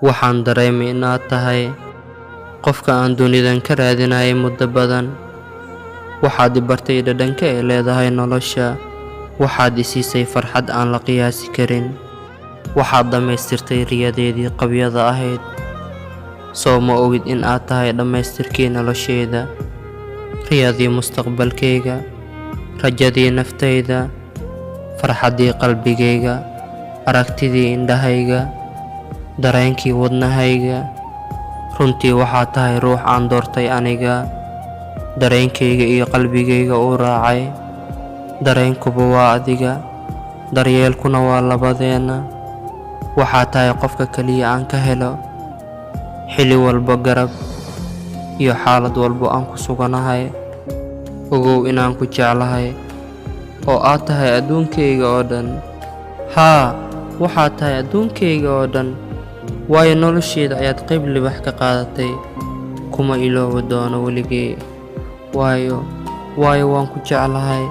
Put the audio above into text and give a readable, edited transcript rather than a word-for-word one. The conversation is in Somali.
Waxaan dareemay in aad tahay qofka aan dunidan ka raadinayay muddo badan. Waxaad i bartay dhadhanka ay leedahay nolosha. Waxaad i siisay farxad aan la qiyaasi karin. Waxaad dhammaystirtay riyadeedii qabyada ahayd. Soo ma ogid in aad tahay dhammaystirkii noloshayda, riyadii mustaqbalkayga, rajadii naftayda, farxaddii qalbigayga, aragtidii indhahayga, dareenkii wadnahayga? Runtii waxaad tahay ruux aan doortay aniga, dareenkayga iyo qalbigayga uu raacay. Dareenkuba waa adiga, daryeelkuna waa labadeenna. Waxaad tahay qofka kaliya aan ka helo xilli walba garab iyo xaalad walbo aan ku suganahay. Ogow inaan ku jeclahay oo aad tahay adduunkayga oo dhan. Haa, waxaad tahay adduunkayga oo dhan, waayo noloshayda ayaad qayb libax ka qaadatay. Kuma iloobi doono weligay, waayo waan ku jeclahay.